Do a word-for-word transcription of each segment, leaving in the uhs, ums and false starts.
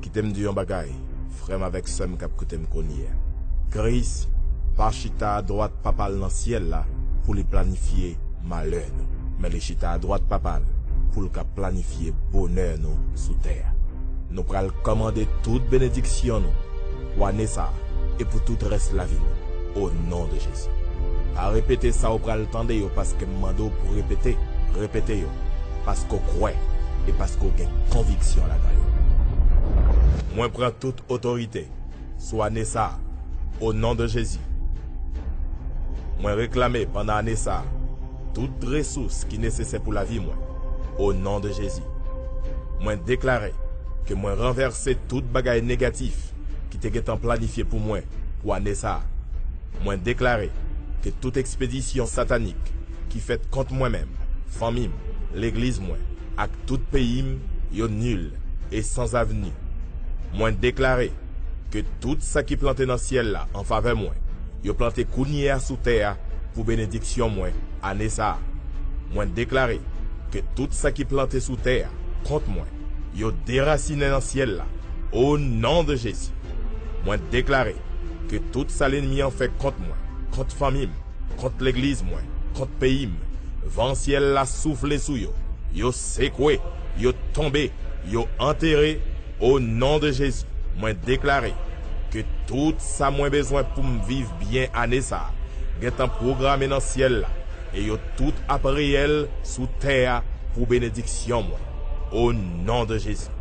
Kite m di yon bagay, frè m avèk sè m k ap koute m kounye a. Kris pa chita adwat Papa l nan syèl la pou li planifye malè nou, men li chita adwat Papa l pou l ka planifye bonè nou sou tè a. Nou pral kòmande tout benediksyon nou pou ane sa a e pou tout rès lavi nou, o non de Jezi. Pa repete sa w pral tande yo paske m mande w pou repete, repete yo paske w kwè e paske w gen konviksyon ladan yo. Mwen pran tout otorite sou ane sa a, o non de Jezi. Mwen reklame pandan ane sa a tout resous ki nesesè pou lavi mwen, o non de Jezi. Mwen deklare ke mwen ranvèse tout bagay negatif ki te gentan planifye pou mwen pou ane sa a. Mwen deklare ke tout ekspedisyon satanik ki fèt kont mwen menm, fanmi m, legliz mwen, ak tout peyi m, yo nil e sanzavni. Mwen deklare ke tout sa ki plante nan syèl la an favè mwen, yo plante kounye a sou tè a pou benediksyon mwen ane sa a. Mwen deklare ke tout sa ki plante sou tè a kont mwen, yo derasinen nan syèl la, o non de Jezi. Mwen deklare ke tout sa lènmi an fè kont mwen, kont fanmi m, kont legliz mwen, kont peyi m, van syèl la soufle sou yo, yo sekwe, yo tonbe, yo antere, o non de Jezi. Mwen deklare ke tout sa mwen bezwen pou m viv byen ane sa a gentan pwograme nan syèl la, e yo tout ap reyèl sou tè a pou benediksyon mwen, o non de Jezi.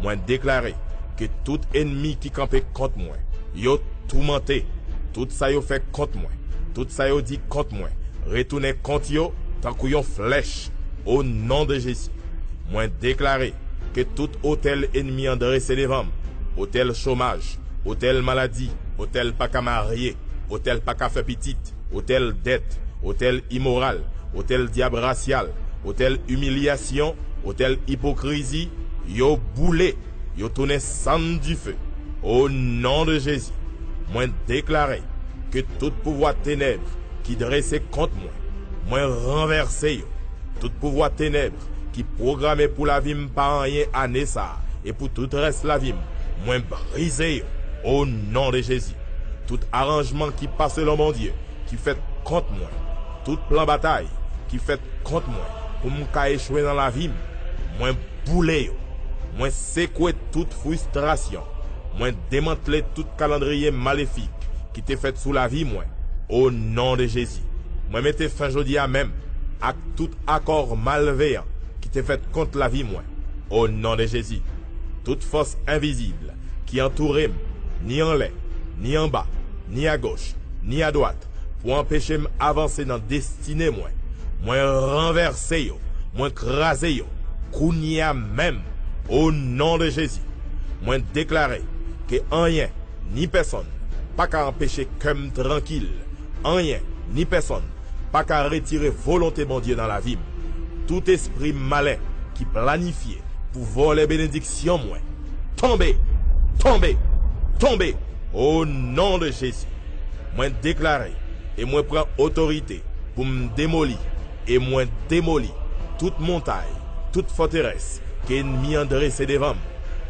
Mwen deklare ke tout ènmi ki kanpe kont mwen, yo toumante. Tout sa yo fè kont mwen, tout sa yo di kont mwen, retounen kont yo tankou yon flèch, o non de Jezi. Mwen deklare ke tout otèl ènmi an drese devan m, otèl chomaj, otèl maladi, otèl pa ka marye, otèl pa ka fè pitit, otèl dèt, otèl imoral, otèl dyab rasyal, otèl imilyasyon, otèl ipokrizi, yo boule, yo tounen sann dife. O non de Jezi, mwen deklare ke tout pouvwa tenèb ki drese kont mwen, mwen ranvèse yo. Tout pouvwa tenèb ki pwograme pou lavi m pa anyen ane sa a e pou tout rès lavi m, mwen brize yo, o non de Jezi. Tout aranjman ki pa selon Bondye ki fèt kont mwen, tout plan batay ki fèt kont mwen pou m ka echwe nan lavi m, mwen boule yo. Mwen sekwe tout fristrasyon. Mwen demantle tout kalandriye malefik ki te fèt sou lavi mwen, o non de Jezi. Mwen mete fen jodi a menm ak tout akò malveyan ki te fèt kont lavi mwen, o non de Jezi. Tout fòs envizib ki antoure m, ni anlè, ni anba, ni agoch, ni adwat, pou anpeche m avanse nan destine mwen, mwen ranvèse yo, mwen kraze yo, kounye a menm, o non de Jezi. Mwen deklare ke anyen ni pèsonn pa ka anpeche kè m trankil, anyen ni pèsonn pa ka retire volonte Bondye nan lavi m. Tout espri malen ki planifye pou vòlè benediksyon mwen, tonbe, tonbe, tonbe, o non de Jezi. Mwen deklare e mwen pran otorite pou m demoli, e mwen demoli tout montay, tout fòterès ke ènmi an drese devan m.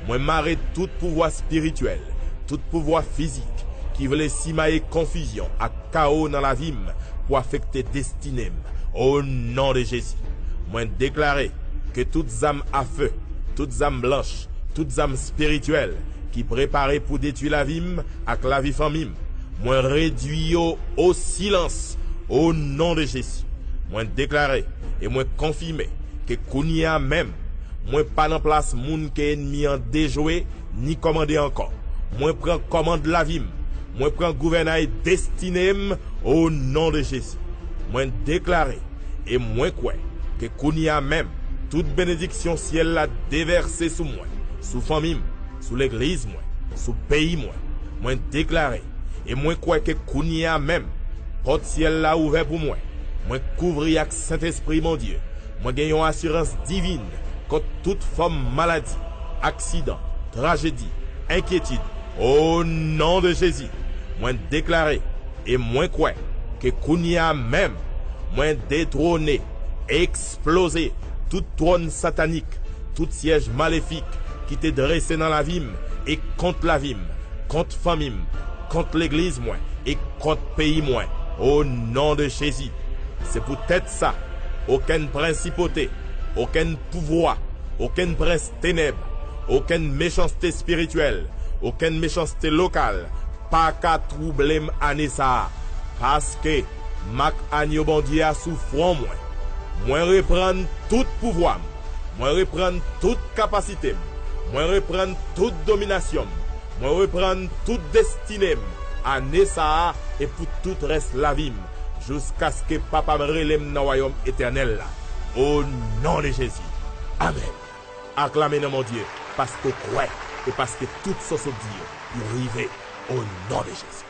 Mwen mare tout pouvwa espirityèl, tout pouvwa fizik ki vle simaye konfizyon ak kawo nan lavi m pou afekte destine m, o non de Jezi. Mwen deklare ke tout zam afe, tout zam blanch, tout zam espirityèl ki prepare pou detwi lavi m ak lavi fanmi m, mwen redwi yo o silans, o non de Jezi. Mwen deklare e mwen konfime ke kounye a menm, mwen pa nan plas moun ke ènmi an dejwe ni kòmande ankò. Mwen pran kòmand lavi m, mwen pran gouvènay destine m, o non de Jezi. Mwen deklare e mwen kwè ke kounye a menm, tout benediksyon syèl la devèse sou mwen, sou fanmi m, sou legliz mwen, sou peyi mwen. Mwen deklare e mwen kwè ke kounye a menm, pòt syèl la ouvè pou mwen. Mwen kouvri ak Sentespri Bondye. Mwen gen yon asirans divin kont tout fòm maladi, aksidan, trajedi, enkyetid. O non de Jezi, mwen deklare e mwen kwè ke kounye a menm, mwen detwone, eksploze tout twòn satanik, tout syèj malefik, ki te drese nan lavi m e kont lavi m, kont fanmi m, kont legliz mwen e kont peyi mwen, o non de Jezi. Se poutèt sa, okenn prensipote, okenn pouvwa, okenn prens tenèb, okenn mechanste espirityèl, okenn mechanste lokal pa ka twouble m ane sa a, paske mak anyo Bondye a sou fwon mwen. Mwen reprann tout pouvwa m, mwen reprann tout kapasite m, mwen reprann tout dominasyon m, mwen reprann tout destine m ane sa a e pou tout rès lavi m, jouskaske Papa m rele m nan wayòm etènèl la. O non de Jezi. Amèn. Aklame non Bondye, paske w kwè e paske tout sa w sot di yo, yo rive. O non de Jezi.